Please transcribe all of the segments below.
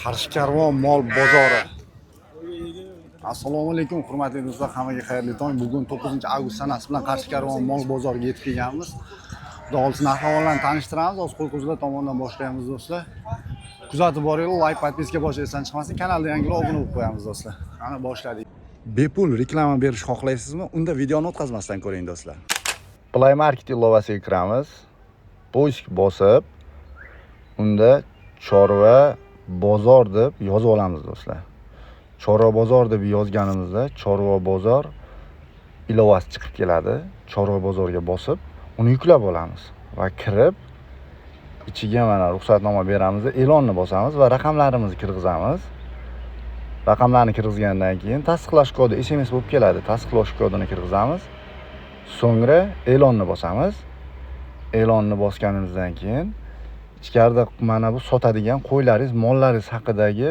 Qarshi Karvon mol bozori. Assalomu alaykum, hurmatli do'stlar, hammaga xayrli tong. Bugun 9-avgust sanasi bilan Qarshi Karvon mol bozoriga yetib kelganmiz. Xudo xohlasa, narx navolarni tanishtiramiz. Hozir qo'y-qo'zilar tomonidan boshlaymiz, do'stlar. Kuzatib boringlar, layk, подписка bosish esdan chiqmasin. Kanalda yangilar obuna bo'lib qo'yamiz, do'stlar. Ana boshladik. Bepul reklama berish xohlaysizmi? Unda videoni o'tkazmasdan ko'ring, do'stlar. Play Market ilovasiga kiramiz. Поиск bosib, unda chorva bozor deb yozib olamiz, do'stlar. Chorva bozor deb yozganimizda Chorva bozor ilovasi chiqib keladi. Chorva bozorga bosib, uni yuklab olamiz va kirib ichiga mana ruxsatnoma beramiz, e'lonni bosamiz va raqamlarimizni kirgizamiz. Raqamlarni kirgizgandan keyin tasdiqlash kodi SMS bo'lib keladi. Tasdiqlash kodini kirgizamiz. So'ngra e'lonni bosamiz. E'lonni bosganimizdan keyin ichkarida mana bu sotadigan qo'ylaringiz, mollaringiz haqidagi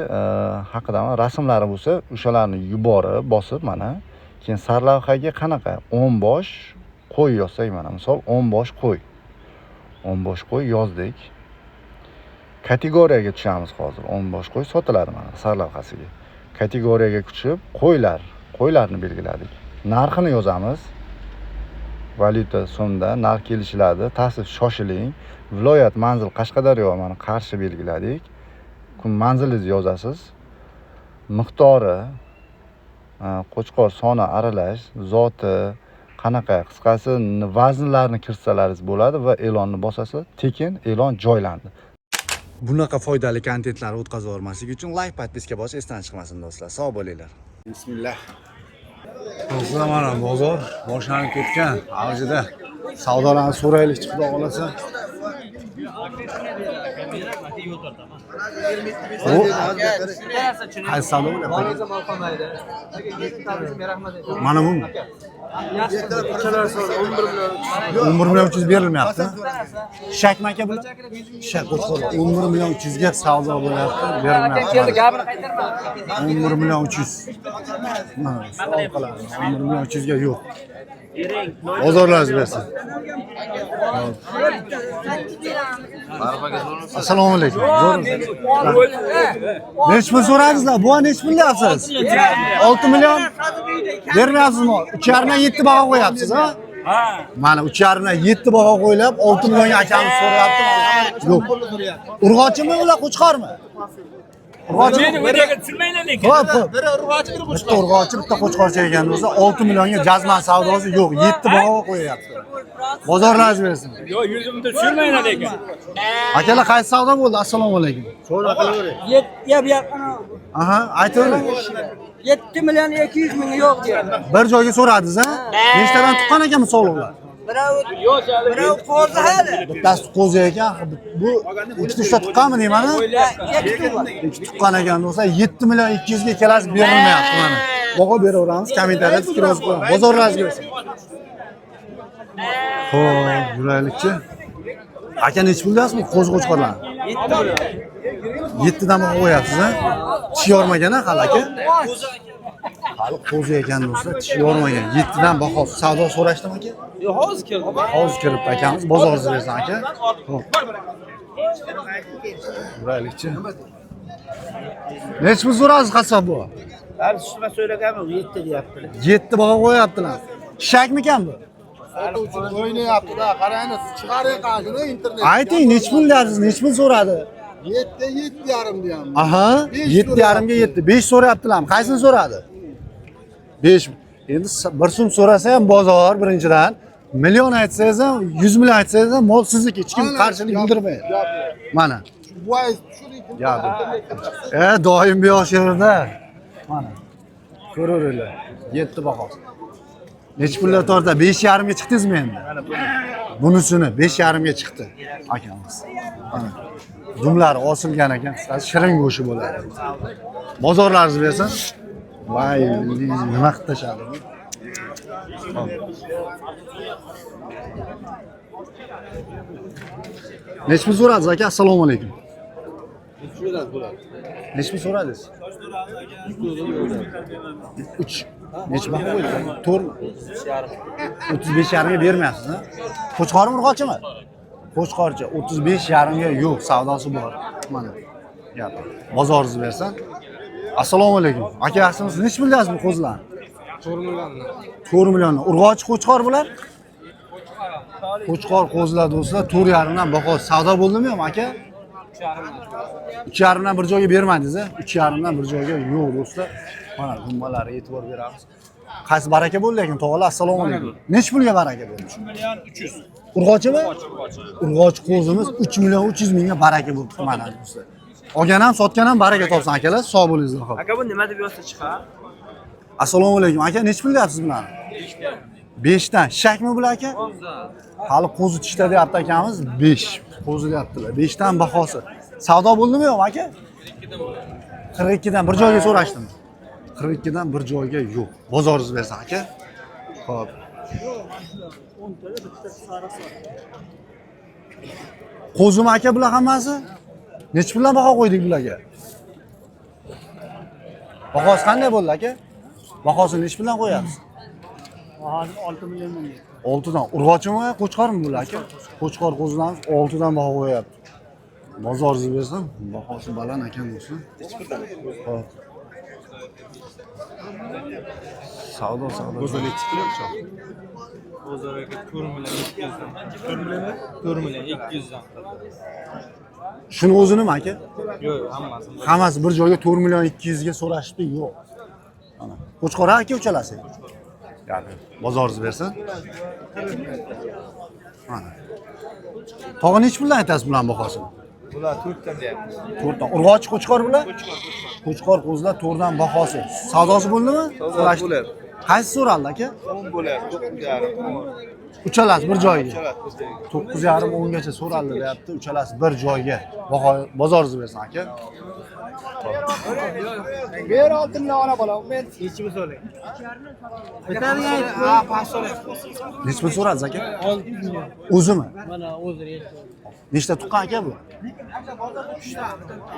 haqida rasmlari bo'lsa, o'shalarni yuborib bosib, mana keyin sarlavhaga qanaqa 10 bosh qo'y yozsak, mana misol 10 bosh qo'y. 10 bosh qo'y yozdik. Kategoriyaga tushamiz hozir. 10 bosh qo'y sotiladi mana sarlavhasiga. Kategoriyaga tushib, qo'ylar, qo'ylarni belgiladik. Narxini yozamiz. Valyuta so'mda, narx kelishiladi. Tasdiq shoshiling. Viloyat, manzil Qashqadaryo, mana Qarshi belgiladik. Kun manzilingizni yozasiz. Miqdori, qo'chqor soni aralash, zoti qanaqa, qisqasi vaznlarni kiritsalaringiz bo'ladi va e'lonni bosasiz, tekin e'lon joylandi. Bunaqa foydali kontentlarni o'tkazib yubormaslik uchun layk, подписка bosish esdan chiqmasin, do'stlar. Sog' bo'linglar. Bismillah. Do'stlar, mana bozor boshlanib ketgan. Avjida savdolarni so'raylik, xudo xohlasa. Bu qaysi savdo bo'lyapti? Mana bu 11 million 300 berilmayapti. Shakmi aka bular? Shak qo'chqor 11 million 300 ga savdo bo'lyapti, berilmayapti. 11 million 300. Mana savol qiladi. 11 million 300 ga yo'q. Bozorlaringiz bersin. Assalomu alaykum. Zo'rmisiz? Nechi pul so'radingizlar? Bu nechi pul deyapsiz? 6 million bermayapsizmi? 3,5 dan 7 baho qo'yapsiz, ha? Mana 3,5 dan 7 baho qo'yilib, 6 millionga akamiz so'rayapti. Yo'q. Urg'ochimi ular, qo'chqormi? Urg'ochimi? Meni videoga tushirmanglar lekin. Xo'p, xo'p. Biri urg'ochi, biri qo'chqor. Bitta urg'ochi, bitta qo'chqorcha ekan bo'lsa, 6 millionga jazman savdosi yo'q, 7 baho qo'yapti. Bozorlaringiz bersin. Yo'q, yuzimni tushirmanglar lekin. Akalar, qaysi savdo bo'ldi? Assalomu alaykum. Aha, aytavering. 7 million 200 ming yo'q deyapti. Bir joyga so'radingiz, ha? Nechtadan tuqqan ekan bu sovliqlar? Birov qo'zi hali. Bittasi qo'zi ekan, bu ikkita uchta tuqqanmi deyman, ha? Ikki Ikki tuqqan ekan bo'lsa, 7 million 200 ga ikkalasi berilmayapti mana. Baho beraveramiz, kommentariyada fikr yozib qo'yamiz. Bozorlaringiz bersin. Xo'p, yuraylikchi. Aka, nechi pul deyapsiz bu qo'zi qo'chqorlarni? 7 dan baho qo'yapsiz, ha? Tish yormagan, ha, hali aka? Hali qo'zi ekan do'stlar, tish yormagan. 7 dan baho. Savdo so'rashdimi aka? Yo'q, hozir keldi. Hozir kiribdi akamiz. Bozoringizni bersin aka. Xo'p. Yuraylikchi. Nechi pul so'rasiz qassob bu? Hali tushma so'raganman, 7 deyaptilar. 7 baho qo'yaptilar. Shakmikan bu? O'ynayapti-da, qaranglar, chiqaring qanshini internet. Ayting, nechi pul deyapsiz? Nechi pul so'radi? 7 7,5 deyapti. Aha, 7,5 ga 7. 5 so'rayaptilar. Qaysini so'radi? 5. Endi bir so'm so'rasa ham bozor birinchidan. Million aytsangiz ham, 100 million aytsangiz ham mol sizniki, hech kim qarshilik bildirmaydi. Mana. Voy, tushiring. Gap. Doim bu yosh yerda. Mana. Ko'raveringlar. 7 bahosi. Nechi pullar tortadi? 5,5 ga chiqdingizmi endi? Bunisini 5,5 ga chiqdi akamiz. Mana. Dumlari osilgan ekan, qisqasi shirin go'shti bo'ladi. Bozorlaringiz bersin. Voy, nima qilib tashladi bu? Hop. Nechi pul so'radingiz aka? Assalomu alaykum. Nechi pul so'radingiz? 3. Nechi baho qo'ydi? 4 35,5 ga bermayapsiz, ha? Qo'chqormi, urg'ochimi? Qo'chqorcha 35,5 ga yo'q, savdosi bor. Mana. Gap. Bozoringizni bersin. Assalomu alaykum. Aka, yaxshimisiz? Nechi pul deyapsiz bu qo'zilarni? 4 milliondan. 4 milliondan. Urg'ochi qo'chqor bular? Qo'chqor qo'zilar do'stlar 4,5 dan baho. Savdo bo'ldimi yo'qmi aka? 3,5 dan bir joyga bermadingiz a? 3,5 dan bir joyga yo'q do'stlar. Mana dumbalariga e'tibor beramiz. Qaysi baraka bo'ldi lekin tog'alar, assalomu alaykum. Nechi pulga baraka bo'ldi? 3 million 300. Urg'ochimi? Urg'ochi qo'zimiz 3 million 300 mingga baraka bo'libdi mana do'stlar. Olgan ham sotgan ham baraka topsin akalar, sog' bo'lingizlar xo'p. Aka, bu nima deb yozsa chiqar? Assalomu alaykum aka, nechi pul deyapsiz bularni? 5 dan. Shakmi bular aka? Hali qo'zi tishda deyapti akamiz, 5 qo'zi deyaptilar. 5 dan bahosi. Savdo bo'ldimi yo'qmi aka? 42 dan bir joyga so'rashdim. 42 dan bir joyga yo'q. Bozoringiz bersin aka. Xo'p. Qo'zimi aka bular hammasi? Nechi puldan baho qo'ydik bularga? Bahosi qanday bo'ldi aka? Bahosini nechi puldan qo'yapsiz? Hozir 6 milliondan. 6 dan. Urg'ochimi, qo'chqormi bular aka? Qo'chqor qo'zilarimiz 6 dan baho qo'yapti. Bozoringizni bersam, bahosi baland ekan do'stlar. Xo'p. Savdo, savdo. Bozor aka 4 million 200 dan. 4 million? 4 million 200 dan. Shuni o'zinimi aka? Yo'q, hammasi. Hammasi bir joyga 4 million 200 ga so'rashibdi, yo'q. Mana. Qo'chqor aka uchalasi. Ya'ni bozoringiz bersin. Mana. Tog'a nechi puldan aytasiz bularning bahosini? Bular 4 dan deyapmiz. 4 dan. Urg'ochi qo'chqor bular? Qo'chqor qo'zilar 4 dan bahosi. Savdosi bo'ldimi? Savdosi bo'lyapti. Qaysi so'raldi aka? 10 bo'lyapti, 9,5. Uchalasi bir joyga. Uchalasi bir joyga. 9,5 10 gacha so'raldi deyapti. Uchalasi bir joyga. Baho bozoringizni bersin aka. Ber 6 million ona bola. Men nechi pul so'rang? Ha, past so'rang. Nechi pul so'radingiz aka? O'zimi? Mana o'zi yetdi. Nechta tuqqan aka bu?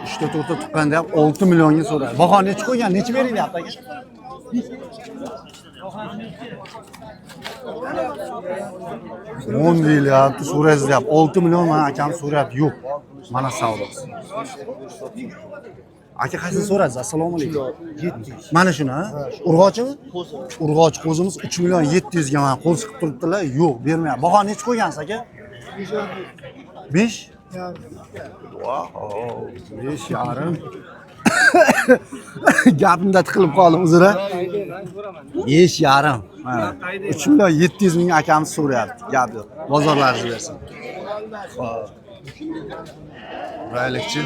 3 ta 4 ta tuqqan deyapti, 6 millionga so'radi. Baho nechi qo'ygan? Nechi bering deyapti aka? 10 deyilyapti, so'raysiz deyapti. 6 million mana akam so'rayapti. Yo'q. Mana savdosi. Aka qaysini so'radingiz? Assalomu alaykum. Mana shuni, ha? Urg'ochimi? Urg'ochi qo'zimiz 3 million 700 ga mana qo'l siqib turibdilar. Yo'q, bermayapti. Baho nechi qo'ygansiz aka? 5? Wow, 5,5. Gapimda tiqilib qoldim, uzr. 5,5. Mana 3 million 700 ming akamiz so'rayapti. Gap yo'q. Bozorlaringiz bersin. Xo'p. Raylikchi.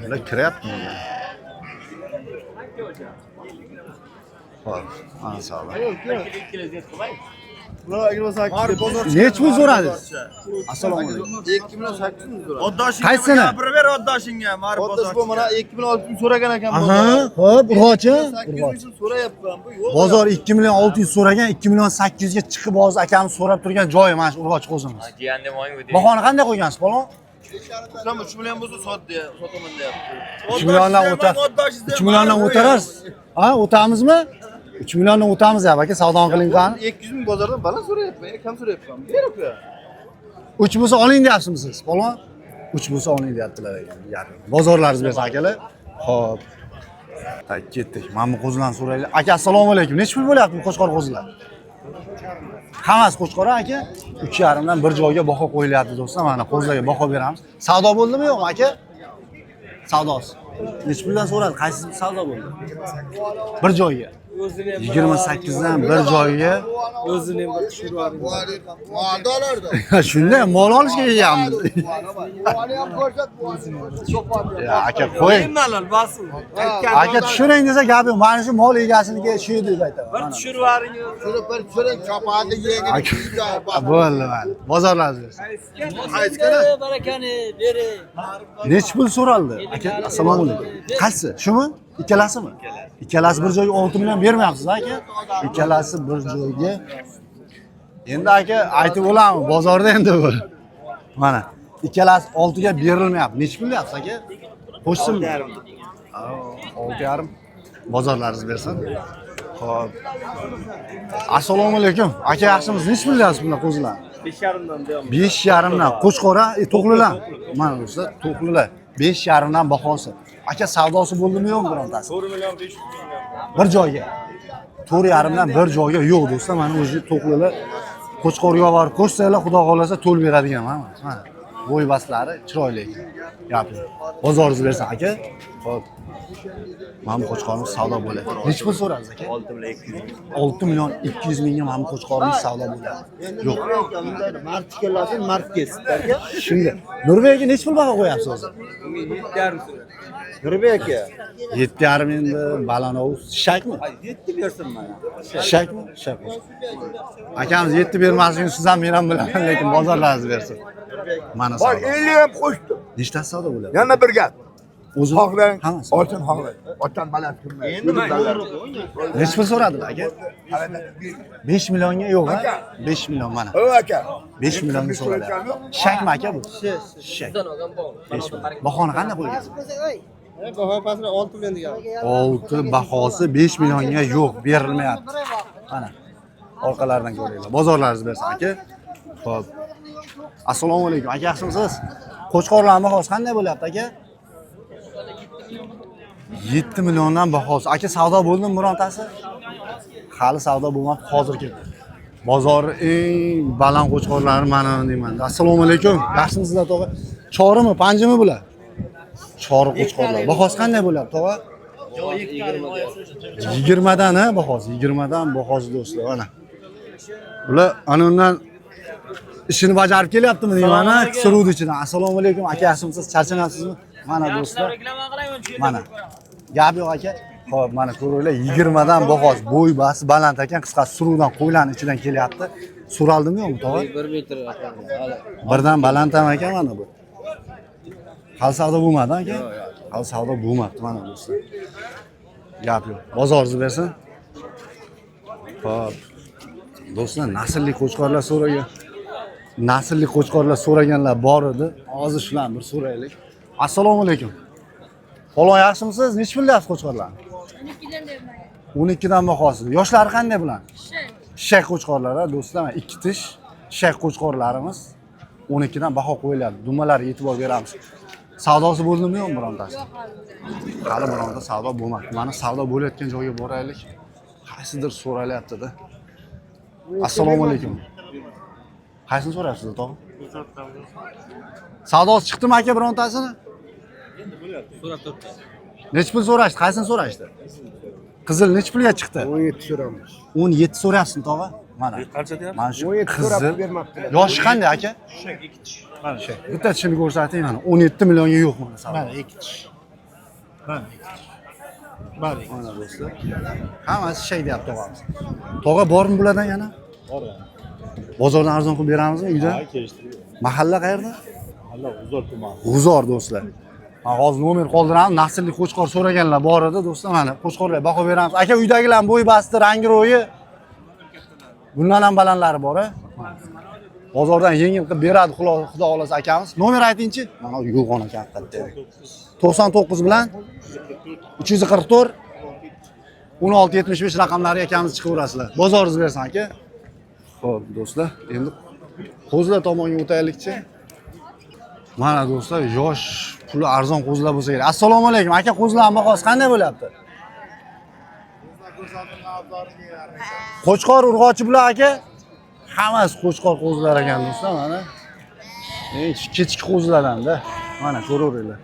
Bular kiryaptimi? Xo'p, ana savdo. Nechi pul so'radingiz? Assalomu alaykum. 2 million 800 ming so'radi. Qaysini? Gapiraver oddoshingga, mari Oddosh bu mana 2 million 600 ming so'ragan ekan. Aha, xo'p, urg'ochi? 800 Urg'ochi. ming so'rayapman. Bu yo'q. Bozor 2 million 600 so'ragan, 2 million 800 ga chiqib hozir akamiz so'rab turgan joyi mana shu urg'ochi qo'zimiz. Bahoni qanday qo'ygansiz, polvon? Sen 3 million bo'lsa sot deya, sotaman deyapti. 3 milliondan o'tar. 3 milliondan o'tarasiz. Ha, o'tamizmi? 3 milliondan o'tamiz ya, aka, savdoni qiling qani. 200 ming bozordan baland so'rayapman, kam so'rayapman. Berib ya. 3 bo'lsa oling deyapsizmi siz, polvon? 3 bo'lsa oling deyaptilar ekan. Yarim. Bozorlaringiz bersin akalar. Xo'p. Tak, ketdik. Mana bu qo'zilarni so'raylik. Aka, assalomu alaykum. Nechi pul bo'lyapti bu qo'chqor qo'zilar? Hammasi qo'chqor aka. 3,5 dan bir joyga baho qo'yilyapti do'stlar. Mana qo'zilarga baho beramiz. Savdo bo'ldimi yo'qmi aka? Savdosi. Nechi puldan so'radi? Qaysi savdo bo'ldi? Bir joyga. 28 dan bir joyga. O'zini bir tushirib yuboring. Shunday mol olishga kelganmiz. Ya aka qo'ying. Bemalol bosin. Aka tushiring desa gap yo'q. Mana shu mol egasiniki shu deb aytaman. Bir tushirib yuboring. Bir turing, chopadi yengil. Aka bo'ldi mana. Bozorlaringiz bersin. Barakani bering. Nechi pul so'raldi? Aka, assalomu alaykum. Qaysi? Shumi? Ikkalasimi? Ikkalasi bir joyga 6 million bermayapsiz aka? Ikkalasi bir joyga. Endi aka aytib bo'ladimi? Bozorda endi bu. Mana ikkalasi 6 ga berilmayapti. Nechi pul deyapsiz aka? Qo'shsinmi? 6,5. Bozorlaringiz bersin. Xo'p. Assalomu alaykum. Aka yaxshimisiz? Nechi pul deyapsiz bunlar qo'zilar? 5,5dan deyapmiz. 5,5dan qo'chqor, to'qlilar. Mana do'stlar, to'qlilar. 5,5dan bahosi. Aka, savdosi bo'ldimi yo'qmi birontasi? 4 million 500 mingdan. Bir joyga. 4,5dan bir joyga yo'q do'stlar. Mana o'zi to'qlilar qo'chqorga borib qo'shsanglar, xudo xolasa to'l beradigan mana. Mana bo'y baslari chiroyli ekan. Gap yo'q. Bozoringizni bersin aka. Xo'p. Mana bu qo'chqorimiz savdo bo'ladi. Necha pul so'rasiz aka? 6 million 200 ming. 6 million 200 mingga mana bu qo'chqorimiz savdo bo'ladi. Yo'q. Mart kelarsin, mart kelsin. Shunga. Nurbek aka necha pul baho qo'yapsiz o'zi? Bunga 7,5 so'rayapti. Nurbek aka. 7,5 endi balanov shakmi? 7 bersin mana. Shakmi? Shak bo'lsin. Akamiz 7 bermasligini siz ham men ham bilaman, lekin bozorlaringiz bersin. Mana Bor savdo. 50 ham qo'shdim. Nechtasi savdo bo'ladi? Yana bir gap. O'zi Xohlang, hammasi. olsin xohlang. Otdan baland kirmaydi. Endi Necha pul so'radilar aka? 5 millionga yo'q ha? 5 million mana. O aka. 5 millionga so'raladi. Shakmi aka bu? Shak. 5 million. Bahoni qanday qo'ygansiz? Baho pastda 6 million degan. 6 bahosi 5 millionga yo'q, berilmayapti. Mana. Orqalaridan ko'ringlar. Bozorlaringiz bersin aka. Xo'p. Assalomu alaykum. Aka, yaxshimisiz? Qo'chqorlarning bahosi qanday bo'lyapti aka? 7 milliondan bahosi. Aka, savdo bo'ldimi birontasi? Hali savdo bo'lmabdi, hozir keldi. Bozorning eng baland qo'chqorlari mana deyman. Assalomu alaykum. Yaxshimisizlar tog'a? Chorimi, panjimi bular? Chori qo'chqorlar. Bahosi qanday bo'lyapti tog'a? 20 dan ha bahosi, 20 dan bahosi do'stlar, mana. Bular ana undan ishini bajarib kelyaptimi deyman, ha, suruvni ichidan. Assalomu alaykum aka, yaxshimisiz? Charchamayapsizmi? Mana do'stlar. Mana. Gap yo'q aka. Xo'p, mana ko'ringlar, 20 dan bahosi, bo'y basi baland ekan, qisqasi suruvdan qo'ylarning ichidan kelyapti. Suraldimi yo'qmi tog'a? 1 metr. Birdan baland ham ekan mana bu. Hali savdo bo'lmadi aka? Hali savdo bo'lmabdi mana do'stlar. Gap yo'q. Bozoringizni bersin. Xo'p. Do'stlar, naslli qo'chqorlar so'ragan. Naslli qo'chqorlar so'raganlar bor edi. Hozir shularni bir so'raylik. Assalomu alaykum. Polvon, yaxshimisiz? Necha pul deyapsiz qo'chqorlarni? 12'den diyorum 12 dan bahosi. Yoshlari qanday bular? Shak qo'chqorlar, ha, do'stlar, mana ikki tish shak qo'chqorlarimiz 12 dan baho qo'yiladi. Dumalariga e'tibor beramiz. Savdosi bo'ldimi yo'qmi birontasi? Hali bironta savdo bo'lmadi. Mana savdo bo'layotgan joyga boraylik. Qaysidir so'ralyapti-da. Assalomu alaykum. Qaysini so'rayapsiz, tog'a? Savdosi chiqdimi aka birontasini? So'rab turibdi. Necha pul so'rashdi? Qaysini so'rashdi? Qizil necha pulga chiqdi? 17 so'ramiz. 17 so'rayapsizmi tog'a? Mana. Qancha deyapsiz? Mana shu 17 so'rab qizil. bermabdilar. Yoshi qanday aka? Ikki tish. Mana shu. Bitta tishini ko'rsating mana. 17 millionga yo'q mana savdo. Mana ikki tish. Mana ikki tish. Mana ikki. Mana do'stlar. Hammasi shay deyapti tog'amiz. Tog'a bormi bulardan yana? Bor. Bozordan arzon qilib beramizmi uyda? Kelishtirib. Mahalla qayerda? Mahalla G'uzor tumani. G'uzor do'stlar. Mana hozir nomer qoldiramiz. Naslli qo'chqor so'raganlar bor edi do'stlar. Mana qo'chqorlar baho beramiz. Aka, uydagilar bo'y basti, rangi ro'yi. Bundan ham balandlari bor, a? Bozordan yengil qilib beradi xudo xohlasa akamiz. Nomer aytingchi. Mana yo'g'on aka haqiqatda. 99 bilan 344 1675 raqamlariga akamiz chiqaverasizlar. Bozoringiz bersin aka. Xo'p, do'stlar, endi qo'zilar tomonga o'taylikchi. Mana do'stlar, yosh puli arzon qo'zilar bo'lsa kerak. Assalomu alaykum. Aka, qo'zilarning bahosi qanday bo'lyapti? Qo'chqor urg'ochi bular aka. Hammasi qo'chqor qo'zilar ekan do'stlar, mana. Eng kechki qo'zilardan-da. Mana ko'raveringlar.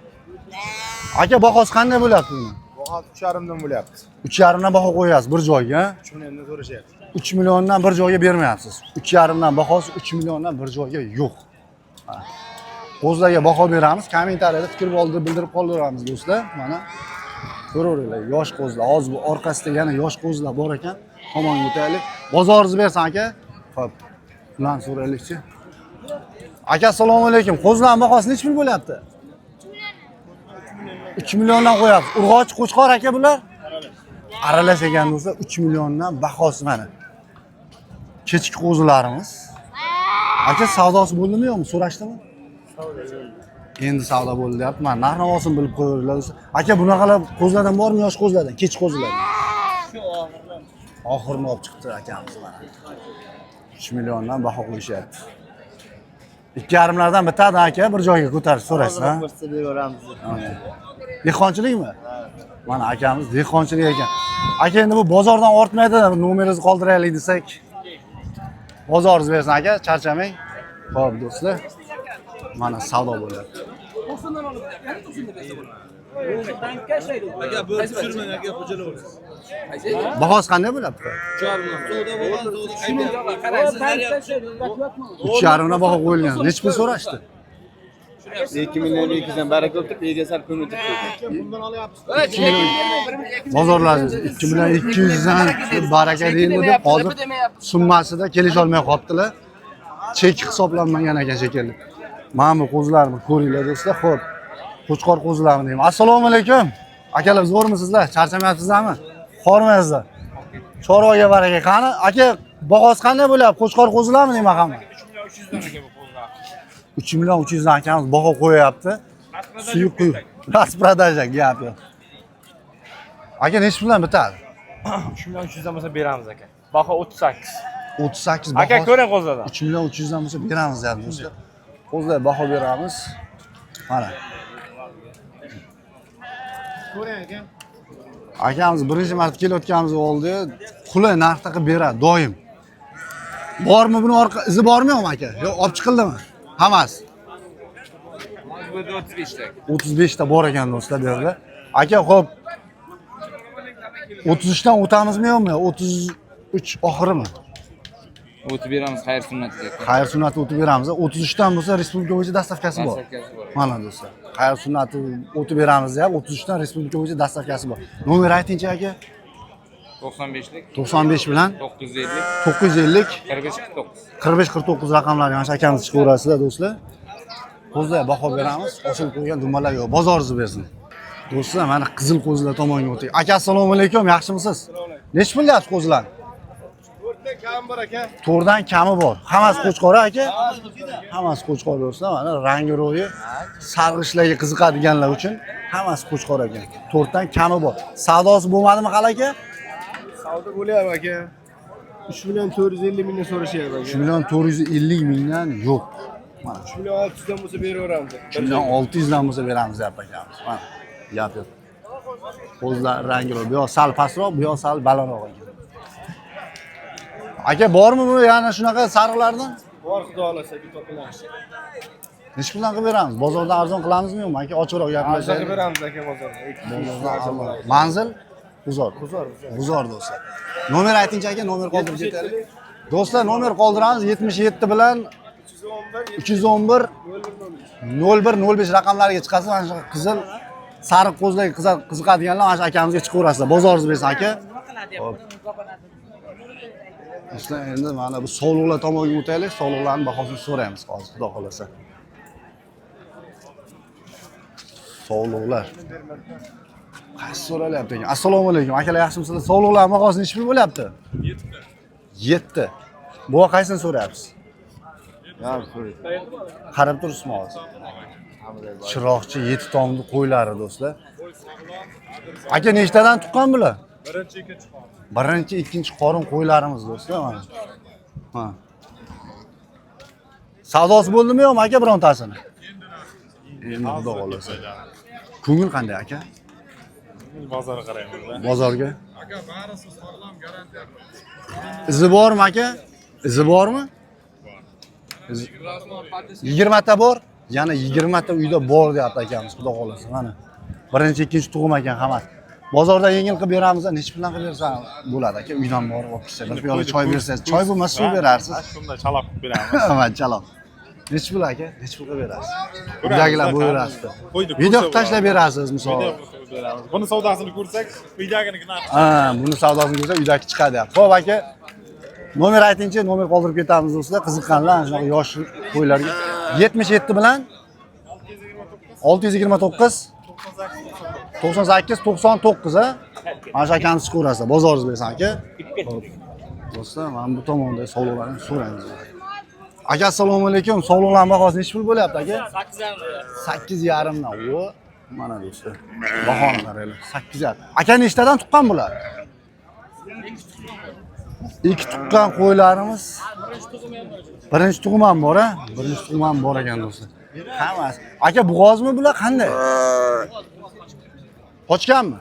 Aka, bahosi qanday bo'lyapti buni? Bahosi 3,5dan bo'lyapti. 3,5dan baho qo'yasiz bir joyga, ha? 3 milliondan so'rashyapti. 3 milliondan bir joyga bermayapsiz. 3,5dan bahosi 3 milliondan bir joyga yo'q. Ha. Qo'zilarga baho beramiz. Kommentariyada fikr bildirib qoldiramiz do'stlar. Mana ko'raveringlar, yosh qo'zilar. Hozir bu orqasida yana yosh qo'zilar bor ekan. Tomonga o'taylik. Bozoringizni bersin aka. Xo'p. Ularni so'raylikchi. Aka, assalomu alaykum. Qo'zilarning bahosi necha pul bo'lyapti? 3 milliondan qo'yapsiz. Urg'ochi qo'chqor aka bular? Aralash ekan do'stlar, 3 milliondan bahosi mana. Kechki qo'zilarimiz. Aka, savdosi bo'ldimi yo'qmi? So'rashdimi? Endi savdo bo'ldi deyapti. Mana narx navosini bilib qo'yaveringlar do'stlar. Aka, bunaqalar qo'zilardan bormi, yosh qo'zilardan? Kech qo'zilardan. Oxirini olib chiqdi akamiz mana. 3 milliondan baho qo'yishyapti. 2,5lardan bitadi aka, bir joyga ko'tarib so'raysiz, ha? Qo'shsa beraveramiz. Dehqonchilikmi? Mana akamiz dehqonchilik ekan. Aka, endi bu bozordan ortmaydi, nomeringizni qoldiraylik desak. Bozoringiz bersin aka, charchamang. Xo'p, do'stlar. Mana savdo bo'lyapti. Bahosi qanday bo'lyapti? 3,5dan baho qo'yilgan. Nechi pul so'rashdi? 2 million 200 dan baraka bo'lib turib, ega sal ko'ngil Bozorlar 2 million 200 dan baraka deyildi deb hozir summasida kelisholmay qolibdilar. Chek hisoblanmagan ekan shekilli. Mana bu qo'zilarni ko'ringlar do'stlar. Xo'p. Qo'chqor qo'zilarni deyman. Assalomu alaykum. Akalar zo'rmisizlar? Charchamayapsizlarmi? Hormaysizlar. Chorvaga baraka. Qani aka, bahosi qanday bo'lyapti? Qo'chqor qo'zilarmi deyman hamma? 3 million 300 dan akamiz baho qo'yapti. Suyuq quyuq. Rasprodaja gap yo'q. Aka, nechi puldan bitadi? 3 million 300 dan bo'lsa beramiz aka. Baho 38. 38 baho. Aka ko'ring qo'zlardan. 3 million 300 dan bo'lsa beramiz deyapti do'stlar. Qo'zlar baho beramiz. Mana. Akamiz birinchi marta kelayotganimiz oldi. Qulay narxda qilib beradi doim. Bormi buni orqa izi bormi yo'qmi aka? Yo'q, olib chiqildimi? Hammasi. Bu yerda 35 ta. 35 ta bor ekan do'stlar bu yerda. Aka, xo'p. 33 dan o'tamizmi yo'qmi? 33 oxirimi? O'tib beramiz xayr sunnatiga. Xayr sunnati o'tib beramiz. 33 dan bo'lsa respublika bo'yicha dastavkasi bor. Dastavkasi bor. Mana do'stlar. Xayr sunnati o'tib beramiz deyapti. 33 dan respublika bo'yicha dastavkasi bor. Nomer aytingchi aka. 95lik 95 bilan 950 950 45 49. 45 49 raqamlari mana shu akamiz chiqaverasizlar do'stlar. Qo'zlar baho beramiz. Osilib qo'ygan dumalar yo'q. Bozoringizni bersin. Do'stlar, mana qizil qo'zilar tomonga o'tdik. Aka, assalomu alaykum. Yaxshimisiz? Nechi pul deyapsiz qo'zilar? Kam bor aka. To'rtdan kami bor. Hammasi qo'chqor aka. Hammasi qo'chqor do'stlar. Mana rangi ro'yi sarg'ishlarga qiziqadiganlar uchun hammasi qo'chqor ekan. To'rtdan kami bor. Savdosi bo'lmadimi hali aka? Savdo bo'lyapti aka. 3 million 450 mingdan so'rashyapti 3 aka. million 450 mingdan yo'q. Mana 3 million 600 dan bo'lsa beraveramiz. 3 million 600 dan bo'lsa beramiz deyapti akamiz. Mana gap yo'q. Qo'zlar rangi ro'yi. Bu yoq sal pastroq, bu yoq sal balandroq ekan. Aka, bormi bu yana shunaqa sariqlardan? Bor, xudo xolasa topiladi. Nechi puldan qilib beramiz? Bozorda arzon qilamizmi yo'qmi? Aka, ochiqroq Arzon gaplashaylik. qilib beramiz aka bozorda. Manzil G'uzor. G'uzor, G'uzor do'stlar. Nomer aytingchi aka, nomer qoldirib ketaylik. Do'stlar, nomer qoldiramiz 77 bilan 311 01 05 raqamlariga chiqasiz. Mana shu qizil sariq qo'zlarga qiziqadiganlar mana shu akamizga chiqaverasizlar. Bozoringiz bersin aka. Xo'p. Do'stlar, endi mana bu sovliqlar tomonga o'taylik. Sovliqlarning bahosini so'raymiz hozir, xudo xolasa. Sovliqlar. Qaysi so'ralyapti ekan? Assalomu alaykum. Akalar, yaxshimisizlar? Sovliqlar bahosi nechi pul bo'lyapti? 7. Bu qaysini so'rayapsiz? Qarab turibsizmi hozir? Chiroqchi 7 tomli qo'ylari do'stlar. Aka, nechtadan tuqqan bular? Birinchi, ikkinchi qorin. Birinchi, ikkinchi qorin qo'ylarimiz do'stlar mana. Ha. Savdosi bo'ldimi yo'qmi aka birontasini? Endi xudo xolasa. Ko'ngil qanday aka? Bozorga qaraymiz. Bozorga? Aka, barisi sog'lom, garantiya. Izi bormi aka? Izi bormi? Izi- 20 ta bor. Yana 20 ta uyda bor deyapti akamiz, xudo xolasa. Mana. Birinchi, ikkinchi tug'im ekan hammasi. Bozorda yengil qilib beramiz, nechi puldan qilib bersa bo'ladi aka, uydan borib olib kelsa, bir piyola choy bersangiz, choy bo'lmasa suv berarsiz. Shunda chalab qilib beramiz. Man chaloq. Nechi pul aka? Nechi pul qilib berasiz? Uydagilar bo'yurasiz. Qo'ydi, Video ko'rsa qilib tashlab berasiz misol. Video qilib beramiz. Buni savdosini ko'rsak, uydagini narxi. Ha, buni savdosini ko'rsa uydagi chiqadi. Xo'p aka, nomer aytingchi, nomer qoldirib ketamiz do'stlar. Qiziqqanlar ana shunaqa yosh qo'ylarga 77 bilan 629 98 99 ha. Mana shu akamiz chiqaverasiz. Bozoringiz bersin aka. Xo'p. Do'stlar, mana bu tomonda sovliqlarni so'raymiz. Aka, assalomu alaykum. Sovliqlarning bahosi nechi pul bo'lyapti aka? 8,5 dan. O, mana do'stlar. Bahoni qaranglar. 8,5. Aka, nechtadan tuqqan bular? Ikki tuqqan qo'ylarimiz. Birinchi tug'im ham bor, a? Birinchi tug'im ham bor ekan do'stlar. Hammasi. Aka, bo'g'ozmi bular qanday? Qochganmi?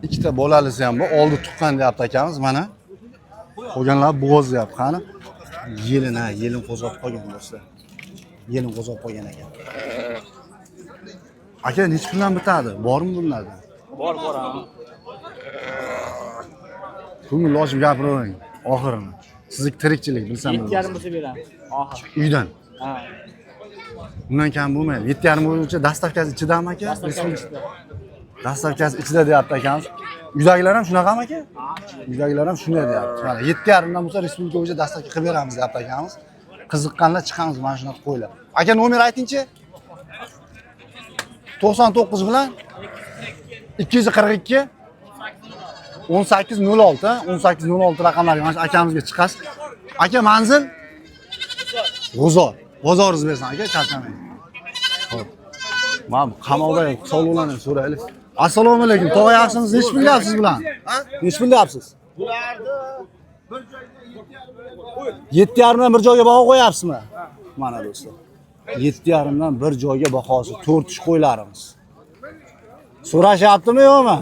Ikkita bolalisi ham bor. Oldi tuqqan deyapti akamiz mana. Qolganlar bo'g'oz deyapti. Qani? Yelin ha, yelin qo'zg'ab qolgan do'stlar. Yelin qo'zg'ab qolgan ekan. Aka, necha puldan bitadi? Bormi bunlarda? Bor, bor. Ko'ngil ochib gapiravering oxirini. Sizniki tirikchilik bilsam Yetti yarim bo'lsa beramiz. Oxir. Uydan. Ha. Undan kam bo'lmaydi. 7,5 bo'yicha dastavkasi ichidami aka? Dastavkasi ichida. Dastavkasi ichida deyapti akamiz. Uydagilar ham shunaqami aka? Uydagilar ham shunday deyapti. Mana 7,5 dan bo'lsa respublika bo'yicha dastavka qilib beramiz deyapti akamiz. Qiziqqanlar chiqamiz mana shunaqa qo'ylar. Aka, nomer aytingchi. 99 bilan 242 1806 1806 raqamlarga mana shu akamizga chiqasiz. Aka, manzil? G'uzor. Bozoringiz bersin aka, charchamang. Xo'p. Mana bu qamoqda sovliqlarni so'raylik. Assalomu alaykum. Tog'a, yaxshimisiz? Nechi pul deyapsiz bilan? Nechi pul deyapsiz? 7,5 dan bir joyga baho qo'yapsizmi? Mana do'stlar. 7,5 dan bir joyga bahosi 4 tish qo'ylarimiz. So'rashyaptimi yo'qmi?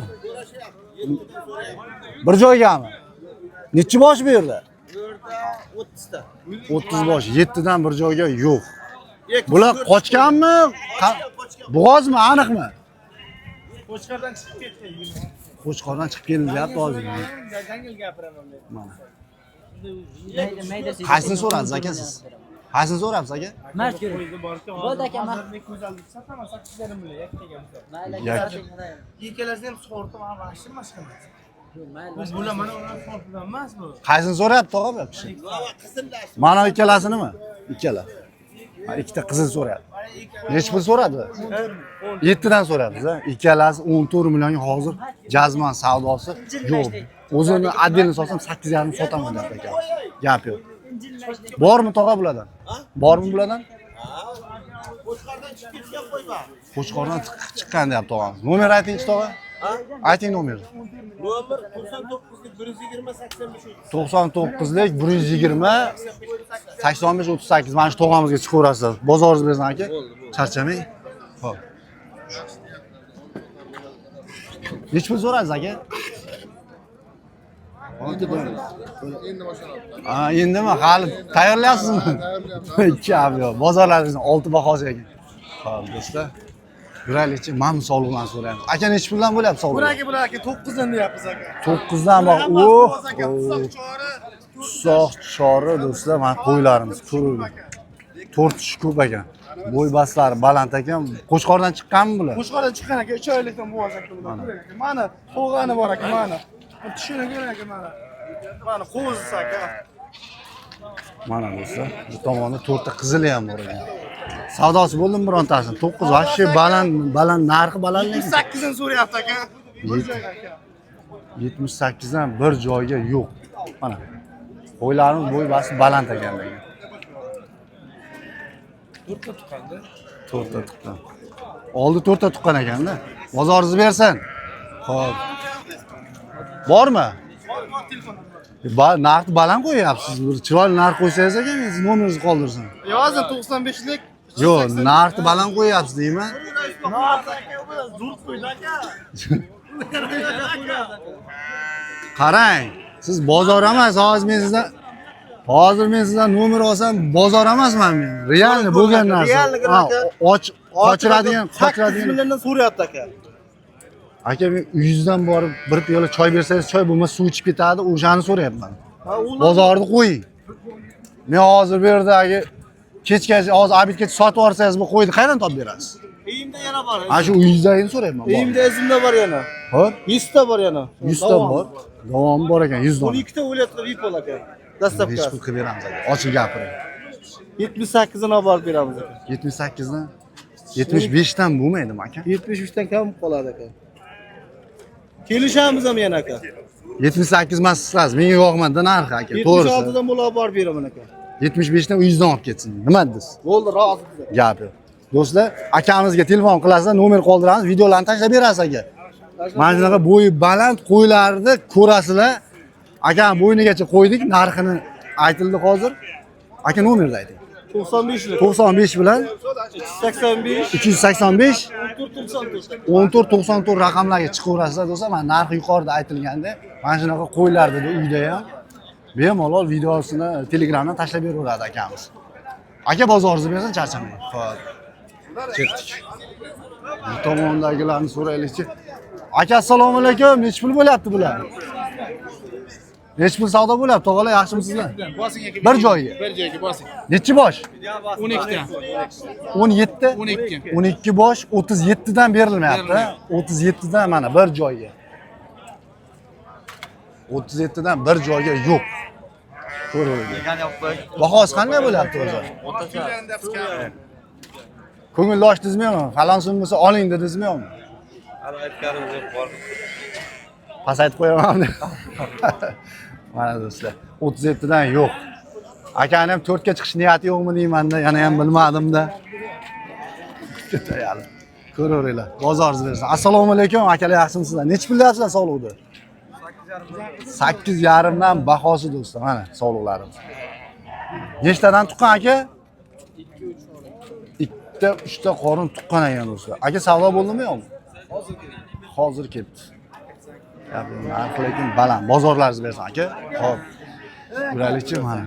Bir joygami? Nechi bosh bu yerda? 30 bosh. 7 dan bir joyga yo'q. Bular qochganmi? Bo'g'ozmi, aniqmi? Qo'chqordan chiqib ketgan. Qo'chqordan chiqib kelilyapti hozir. Jangal gapiraman men. Mana. Qaysini so'radingiz aka siz? Qaysini so'rabsiz aka? Mard kerak. Bo'ldi aka, mard. Sotama, 8,5 million yakkaga. Yakka. Ikkalasini ham sug'urtib, ha, vahshiy emas. Bular mana ular sug'urtgan emas bu. Qaysini so'rayapti tog'a bu kishi? Mana ikkalasinimi? Ikkala. Ha, ikkita qizil so'rayapti. Nechi pul so'radi? 7 dan so'rayapmiz, ha. Ikkalasi 14 millionga hozir jazman savdosi yo'q. O'zini отдельно sotsam 8,5 sotaman deyapti aka. Gap yo'q. Bormi tog'a bulardan? Bormi bulardan? Qo'chqordan chiqqan deyapti tog'amiz. Nomer aytingchi tog'a. Ayting nomerni. Nomer 99 120 85 99lik 120 85 38 mana shu tog'amizga chiqaverasizlar. Bozoringiz bersin aka. Charchamang. Xo'p. Nechi pul so'radingiz aka? Ha, endimi? Hali tayyorlayapsizmi? Gap yo'q. Bozorlaringizni olti bahosi ekan. Xo'p, do'stlar. Yuraylikchi, mana sovliqlarni so'raymiz. Aka, nechi puldan bo'lyapti sovliq? Bular aka, bular aka 9 dan deyapmiz aka. 9 dan bor. Oh, Tusoq chori do'stlar, mana qo'ylarimiz ko'rildi. 4 tish ko'p ekan. Bo'y baslari baland ekan. Qo'chqordan chiqqanmi bular? Qo'chqordan chiqqan aka, 3 oylikdan bo'g'oz aka bular. Ko'ring aka, mana qo'g'ani bor aka, mana. Tishini ko'ring aka, mana. Mana qo'zisi aka. Mana do'stlar, bu tomonda 4 ta qizili ham bor ekan. Savdosi bo'ldimi birontasini? 9 вообще baland, baland narxi baland lekin. 8 dan so'rayapti aka. Bir joyga aka. 78 dan bir joyga yo'q. Mana. Qo'ylarimiz bo'y basi baland ekan lekin. 4 ta tuqqanda. 4 ta tuqqan. Oldi 4 ta tuqqan ekanda. Bozoringizni bersin. Xo'p. Bormi? Narxni baland qo'yapsiz. Bir chiroyli narx qo'ysangiz aka, men siz nomeringizni qoldirsam. Yozin 95lik. Yo'q, narxni baland qo'yapsiz deyman. Qarang, siz bozor emas, hozir men sizdan nomer olsam bozor emasman men. Realni bo'lgan narsa. Realni Ha, och qochiradigan, 8 milliondan so'rayapti aka. Aka, men uyingizdan borib bir piyola choy bersangiz, choy bo'lmasa suv ichib ketadi, o'shani so'rayapman. Bozorni qo'ying. Men hozir bu yerdagi kechgacha hozir obedgacha sotib yuborsangiz bu qo'yni qayerdan topib berasiz? Uyimda yana bor. Ana shu uyingizdagini so'rayapman. Uyimda izimda bor yana. Xo'p, 100 ta bor yana. 100 ta bor. Davomi bor ekan, 100 dona. 12 ta o'ylatib bepul aka. Nechi Dastavka. pul qilib beramiz aka? Ochiq gapiring. 78 dan olib borib beramiz aka. 78 dan 75 dan bo'lmaydimi aka? 73 dan kam qoladi aka. Kelishamiz ham yana aka. 78 emas sizlar, menga yoqmadi narxi aka, to'g'risi. 76 dan bo'lib olib borib beraman aka. 75 dan uyingizdan olib ketsin. Nima dedingiz? Bo'ldi, rozi. Gap yo'q. Do'stlar, akamizga telefon qilasizlar, nomer qoldiramiz, videolarni tashlab berasiz aka. Mana shunaqa bo'yi baland qo'ylarni ko'rasizlar. Aka bo'ynigacha qo'ydik, narxini aytildi hozir. Aka nomerni ayting. 95 lira. 95 bilan 85 385 1494. 1494 raqamlarga chiqaverasizlar do'stlar. Mana narxi yuqorida aytilganda, mana shunaqa qo'ylar dedi uyda ham. Bemalol videosini Telegramdan tashlab beraveradi akamiz. Aka bozoringizni bersin, charchamang. Xo'p. Ketdik. Bu tomondagilarni so'raylikchi. Aka assalomu alaykum. Nechi pul bo'lyapti bular? Nechi pul savdo bo'lyapti? Tog'alar yaxshimisizlar? Bir joyga. Bir joyga bosing. Nechi bosh? 12 ta. 17 12. 12 bosh 37 dan berilmayapti. 37 dan mana bir joyga. 37 dan bir joyga yo'q. Ko'raveradi. Bahosi qanday bo'lyapti o'zi? Ko'ngilni ochdingizmi yo'qmi? Falon so'm bo'lsa oling dedingizmi yo'qmi? Hali aytganimiz yo'q, bor. Pasaytib qo'yaman deb. Mana do'stlar, 37 dan yo'q. Akani ham 4 ga chiqish niyati yo'qmi deymanda, yana ham bilmadimda. Ketayali. Ko'raveringlar. Bozoringiz bersin. Assalomu alaykum akalar, yaxshimisizlar? Nechi pul deyapsizlar sovliqni? 8,5 dan bahosi do'stlar, mana sovliqlarimiz. Nechtadan tuqqan aka? 2 3 ta qorin tuqqan ekan do'stlar. Aka savdo bo'ldimi yo'qmi? Hozir ketdi. Narxi lekin baland. Bozorlaringiz bersin aka. Xo'p. Yuraylikchi mana.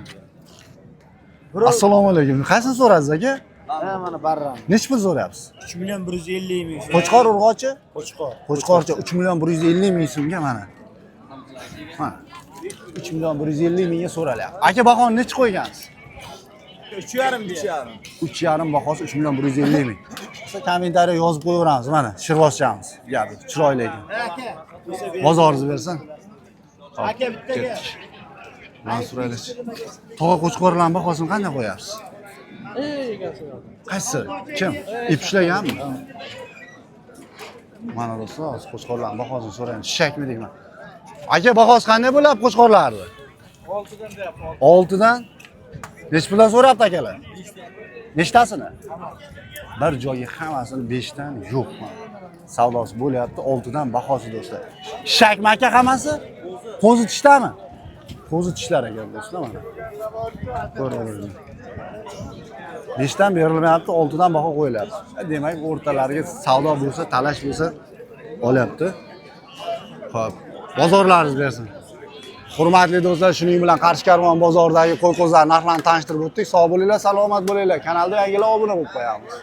Assalomu alaykum. Qaysini so'radingiz aka? Ha, mana barram. Nechi pul so'rayapsiz? 3 million 150 ming. Qo'chqor urg'ochi? Qo'chqor. Qo'chqorcha 3 million 150 ming so'mga mana. Mana. 3 million 150 mingga so'ralyapti. Aka bahoni nechi qo'ygansiz? 3,5 deyapti. 3,5 bahosi 3 million 150 ming. Desa kommentariya yozib qo'yaveramiz mana shirvozchamiz. Gapi chiroyli ekan. Bozoringiz bersin. Aka bittaga. Mana so'raylikchi. Tog'a qo'chqorlarning bahosini qanday qo'yapsiz? Qaysi? Kim? Ip ushlaganmi? Mana do'stlar, hozir qo'chqorlarning bahosini so'raymiz. Shishakmi deyman. Aka bahosi qanday bo'lyapti qo'chqorlarni? 6 dan deyapti. 6 dan. Nechi puldan so'rabdi akalar? Nechtasini? Bir joyga hammasini 5 dan yo'q. Savdosi bo'lyapti 6 dan bahosi do'stlar. Shishakmi aka hammasi? Qo'zi tishdami? Qo'zi tishlar ekan do'stlar mana. Ko'raveringlar. 5 dan berilmayapti, 6 dan baho qo'yilyapti. Demak, o'rtalariga savdo bo'lsa, talash bo'lsa olyapti. Xo'p, bozorlaringiz bersin. Hurmatli do'stlar, shuning bilan Qarshi Karvon bozoridagi qo'y-qo'zilar narxlarini tanishtirib o'tdik. Sog' bo'linglar, salomat bo'linglar. Kanalda yangilar obuna bo'lib qo'yamiz.